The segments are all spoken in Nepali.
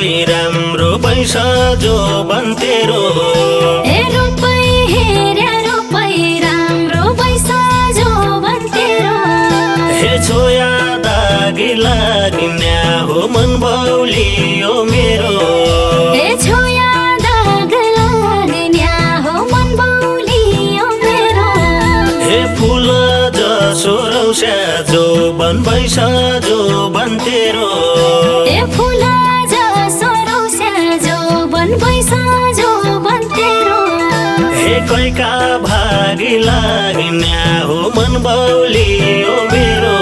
रोपई राम्रो पैसा जो बन तेरो ए रोपई हेर्या रोपई राम्रो पैसा जो बन तेरो हे छोया दागी लाग्न्या हो मन बौलियो मेरो ए छोया दाग लाग्न्या हो मन बौलियो मेरो हे फूल जसो रौस्या जो बन पैसा जो बन तेरो ए फूल जसो रौस्या जो बन पैसा जो बन तेरो हे कैका भागी लाग्न्या हो मन बौलियो मेरो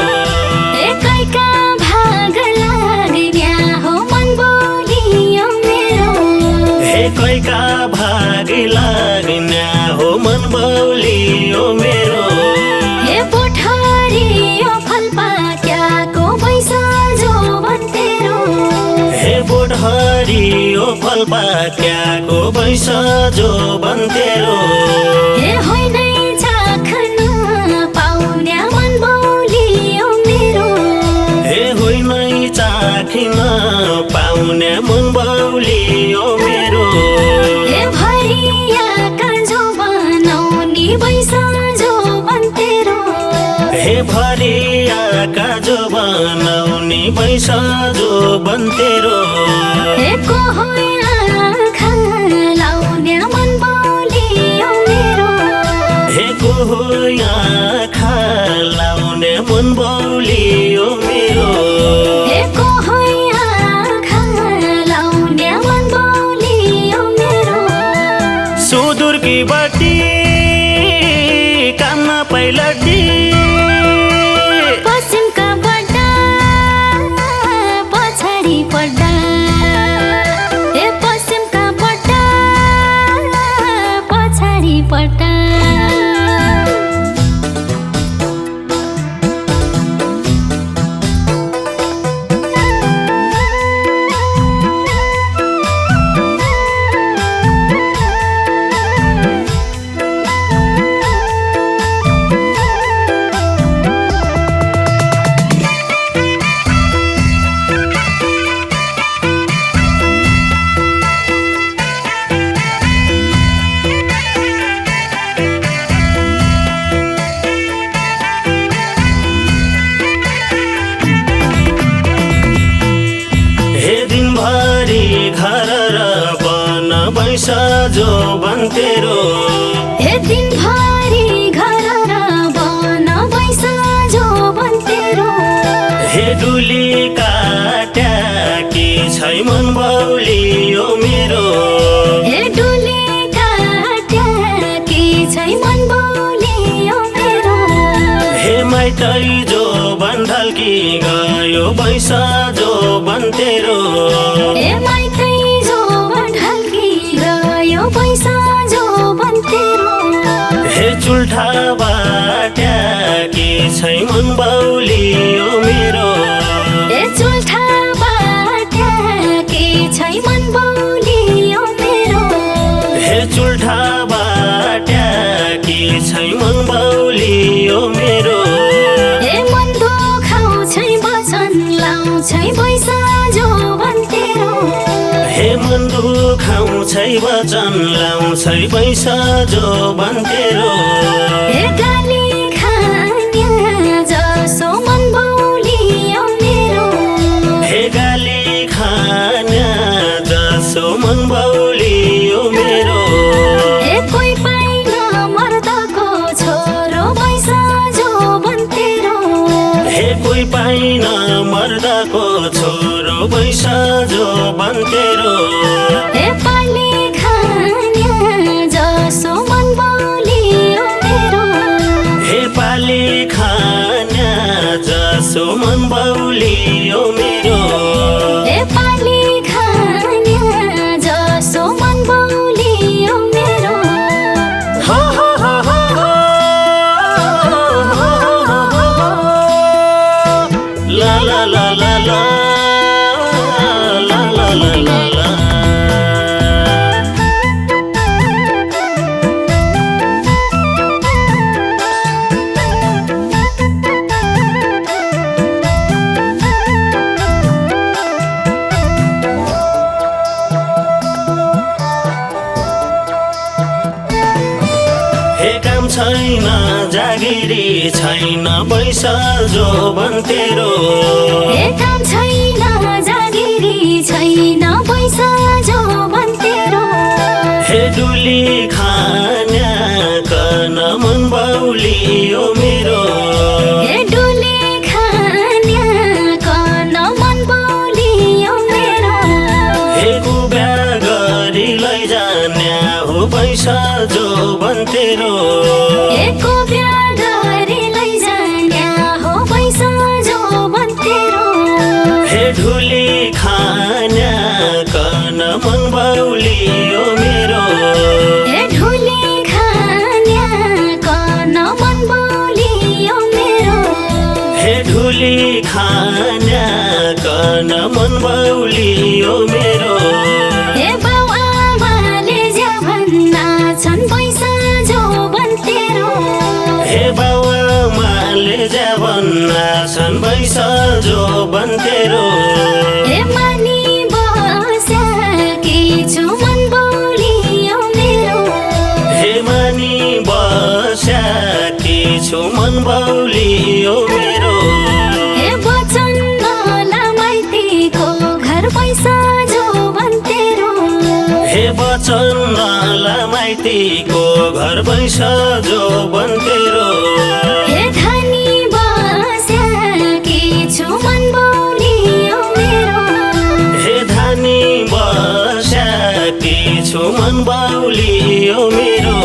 ए कैका भाग लाग्न्या हो मन बौलियो मेरो हे कैका भागी लाग्न्या हो मन बौलियो मेरो हे पोठरियो फलपात्याको पैसा जो बन तेरो हे बोटहरियो फलपाक्याको पैसा जो बन तेरो हे होइनै चाख्न पाउन्या मन बौलियो मेरो हे होइनै चाखिन पाउने मन बौलियो मेरो हे भरियाका जो बनाउने पैसा जो बन तेरो हे भरियाका जो बनाउने पैसा जो बन तेरो हे कोहोया लाउन्या मन बौलियो मेरो हे कोहोया लाउने मन बौलियो मेरो हे कोहोया लाउन्या मन बौलियो मेरो सुदूरकी बाटी काममा पैलटी पश्चिमका बड्डा पछाडि पड्डा हे पश्चिमका बड्डा पछाडि पड्डा पैसा जो बन तेरो हे दिनभरि घर र बन पैसा जो बन तेरो हे डुली काट्या कि छै मन बौलियो मेरो हे डुली काट्या कि छै मन बौलियो मेरो हे माइतै जो बन ढल्की गयो पैसा जो बन तेरो हे माइतै जो ढल्की गयो पैसा जो बन तेरो हे चुल्ठा बाट्या कि छै मन बौलियो मेरो हे चुल्ठा बाट्या कि छै मन बौलियो मेरो हे चुल्ठा बाट्या कि छै मन बौलियो मेरो हे मन दुखाउँछ वचन लाउँछ पैसा जो बन तेरो हे मन दुखाउँछ वचन लाउँछ पैसा जो बन तेरो हे गाली खान्या जसो मन बौलियो मेरो हे गाली खान्या जसो मन बौलियो मेरो हे कोही पाइन मर्दको छोरो पैसा जो बन तेरो हे कोही पाइन मर्दको छोरो पैसा जो बन तेरो हे पाली खान्या जसो मन बौलियो मेरो हे पाली खान्या जसो मन बौलियो मेरो हे पाली खान्या जसो मन बौलियो मेरो हो हो हो हो हो ला ला ला ला ला ला ला ला ला ला छैन जागिरी छैन पैसा जो बन्तेरो हे काम छैन जागिरी छैन पैसा जो बन्तेरो हे डुली खान्या कन मन बाउलियो मेरो हे डुली खान्या कन मन बाउलियो मेरो हे कुब्या गरी लैजान्या हो पैसा जो बन्तेरो एको ब्याह गरी लैजान्या हो पैसा जो बन्तेरो हे ढुली खान्या कन मन बाउलियो मेरो हे ढुली खान्या कन मन बाउलियो मेरो हे ढुली खान्या कन मन बाउलियो मेरो हे बाउ आमाले ज्या भन्ना छन् पैसा जो बन्तेरो हे बाउआमाले ज्या भन्ना छन् पैसा जो बन्तेरो हे मानी बस्याकी छु मन बाउलियो मेरो हे मानी बस्याकी छु मन बाउलियो मेरो हे वचन नलामाइतीको घर पैसा जो बन्तेरो हे वचन नलामाइतीको घर पैसा जो बन्तेरो हे धनी बस्याकी छु मन बाउलियो मेरो हे धानी बस्याकी छु मन बाउलियो मेरो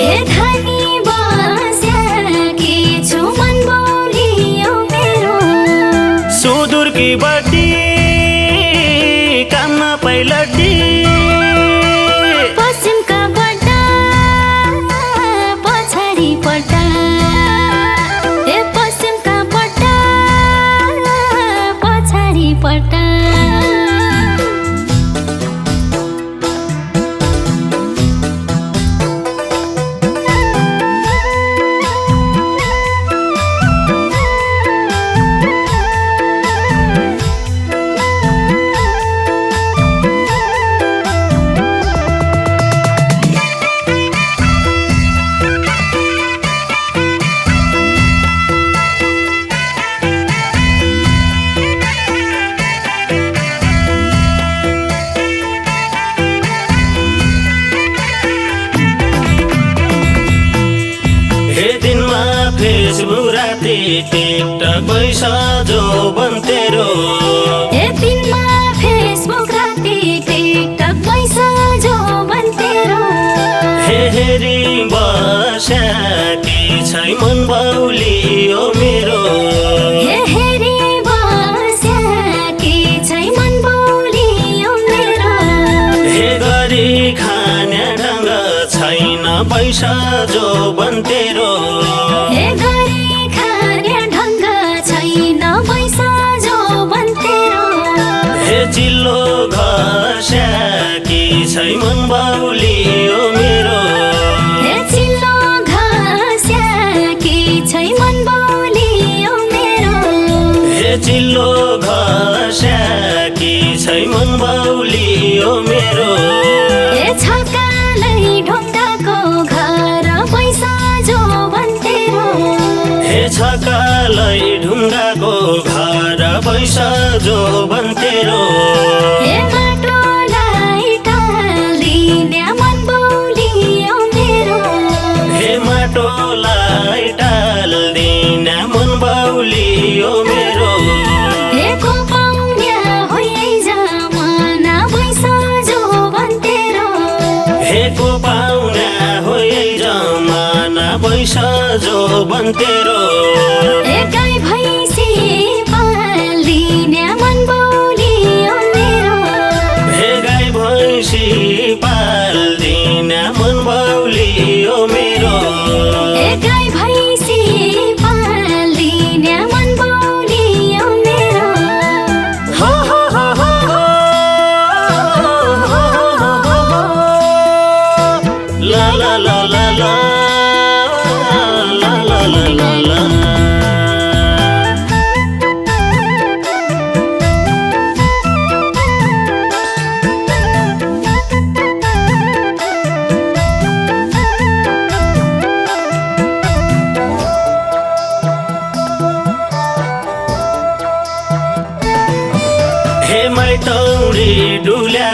हे धनी बस्याकी छु मन बाउलियो मेरो सुदूरकी बड्डी काममा पैलड्डी पश्चिमका बड्डा पछाडि पड्डा हे पश्चिमका बड्डा पछाडि पड्डा हे दिनमा फेसबुक राति टिकटक पैसा जो बन्तेरो हे दिनमा फेसबुक राति टिकटक पैसा जो बन्तेरो हे हेरी बस्याकी छै मन बाउलियो मेरो हे हेरी बस्याकी छै मन बाउलियो मेरो हे गरी खाने ढङ्ग छैन पैसा जो बन्तेरो हे गरी खाने ढङ्ग छैन पैसा जो बन्तेरो हे चिल्लो घस्याकी छै मन बाउलियो मेरो हे चिल्लो घस्याकी छै मन बाउलियो मेरो हे चिल्लो घस्याकी छै मन बाउलियो मेरो हे छकालै ढुङ्गाको घर पैसा जो बन्तेरो हे छकालै ढुङ्गाको घर पैसा जो बन्तेरो हे माटोलाई टालिने मन बाउलियो मेरो हे माटोलाई टाल्दिने मन बाउलियो मेरो हे को पाउन्या होइ जमाना पैसा जो बन्तेरो हे को पाउना होइ जमाना पैसा जो बन्तेरो हे गाई भैँसी पालिने मन बाउलियो मेरो हे गाई भैँसी पाल्दिने मन बाउलियो मेरो हे गाई भैँसी पालिने मन बाउलियो मेरो हो हो हो हो हो। ला ला ला ला ला ला ला ला ला ला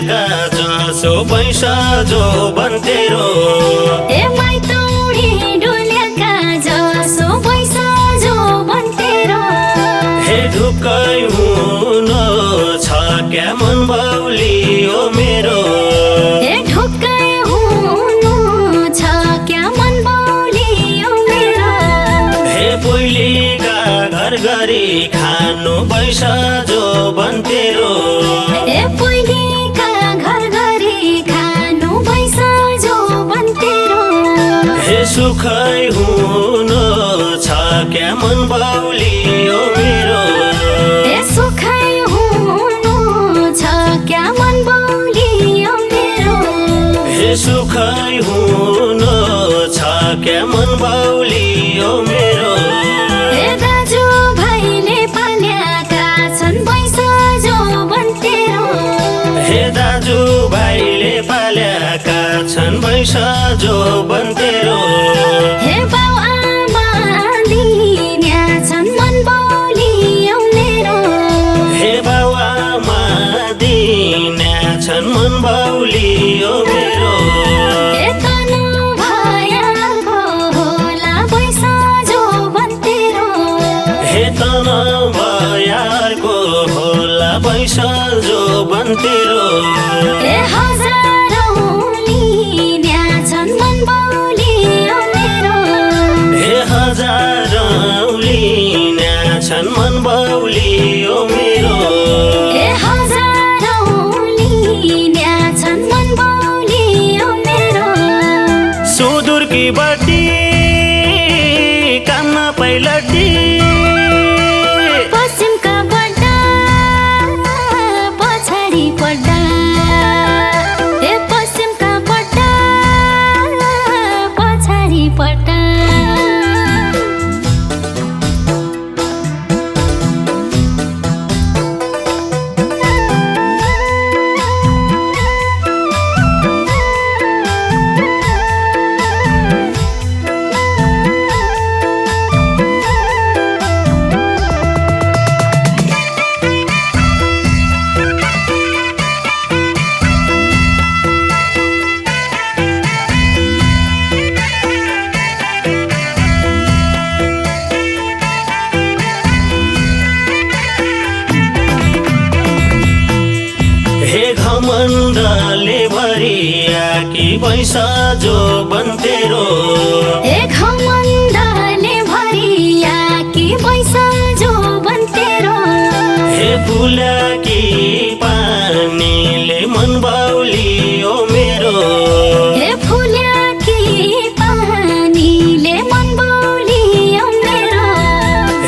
ढुल्याका जसो पैसा जो बन्तेरो ए माइतौडी डुल्याका जसो पैसा जो बन्तेरो हे ढुक्कै हुनु छ क्या मन बाउली ओ मेरो ए ढुक्कै हुनु छ क्या मन बाउली ओ मेरो हे पहिलेका घर गरी खानु पैसा जो बन्तेरो ए पहिलेका घर गरी खानु पैसा जो बन्तेरो हे सुखै हुनु छ क्या मन बाउली ओ मेरो ए सुखै हुनु छ क्या मन बाउली ओ मेरो हे सुखै हुनु छ क्या मन बाउली ओ मेरो ए दाजु भाइले पाल्याका छन् पैसा जो बन्तेरो हे दाजु भाइले पाल्याका छन् पैसा जो बन्तेरो हे बाउ आमा दिन्या छन् मन बाउली ओ मेरो हे बाउ आमा दिन्या छन् मन बाउली ओ मेरो ए तनु भयाको होला पैसा जो बन्तेरो हे तन भयारको होला पैसा जो बन्तेरो ए हजारौँ लिन्या छन् मन बाउली ओ मेरो हे हजारौँ लिन्या छन् मन बाउली ओ मेरो ए हजारौँ लिन्या छन् मन बाउली ओ मेरो सुदूरकी बड्डी काममा पैलड्डी पश्चिमका बड्डा पछाडि पड्डा ए पश्चिमका बड्डा पछाडि पड्डा हे घमण्डले भरिया कि पैसा जो बन्तेरो ए घमण्डले भरिया कि पैसा जो बन्तेरो हे फुला कि पानीले मन बाउली ओ मेरो हे फुल्या कि पानीले मन बाउली ओ मेरो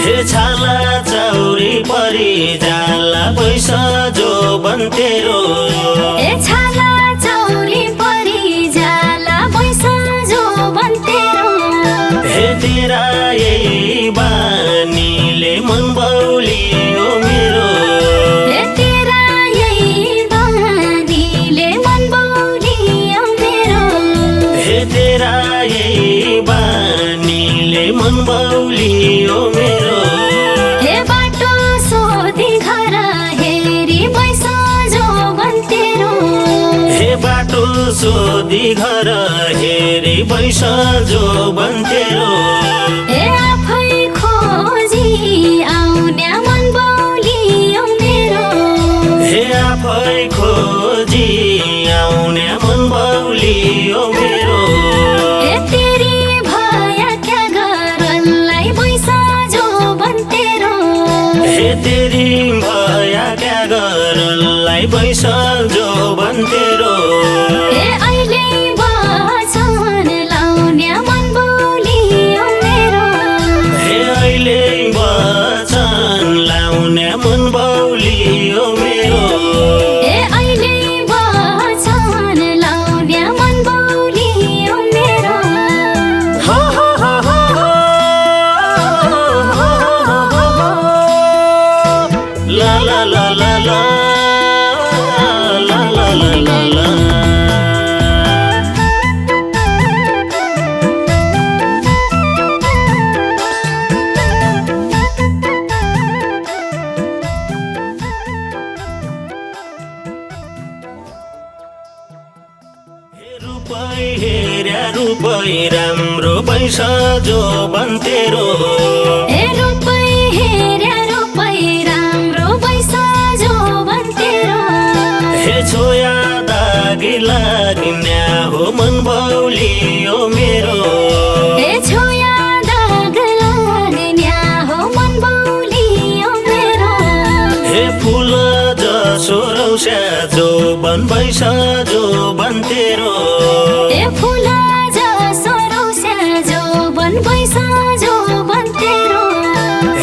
हे छाला चौरी परि जाला पैसा जो बन्तेरो ए छाला चौरी परि जाला पैसा जो बन्तेरो हे तेरा यही बानीले मन बाउली ओ मेरो ए तेरा यही बानीले मन बाउली ओ मेरो हे तेरा यही बानीले मन बाउली ओ मेरो हे बाटो सोधी घर हेरी पैसा जो बन्तेरो हे बाटो सोधी घर हेरी पैसा जो बन्तेरो ए आफै खोजी आउन्या मन बाउली ओ मेरो हे आफै खोजी आउने मन बाउली ओ मेरो ए तेरी भया क्या गरलाई पैसा जो बन्तेरो हे तेरी भया क्या गरलाई पैसा जो बन्तेरो ए अहिले वचन लाउन्या मन बाउली ओ मेरो हे अहिले वचन लाउने मन बाउली ओ मेरो ए अहिले वचन लाउन्या मन बाउली ओ मेरो हो हो हो हो हो। ला ला ला ला ला ला ला ला ला ला रूपै हेर्या रूपै राम्रो पैसा जो बन्तेरो ए रूपै हेर्या रूपै राम्रो पैसा जो बन्तेरो हे छोया दागी लाग्न्या हो मन बौलियो मेरो ए छोया दाग लाग्न्या हो मन बौलियो मेरो हे फुल जसो रौस्या जो बन पैसा जो बन्तेरो ए फुल जसो रौस्या जो बन पैसा जो बन्तेरो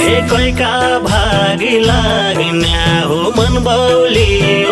हे कैका भागी लाग्न्या हो मन बौलियो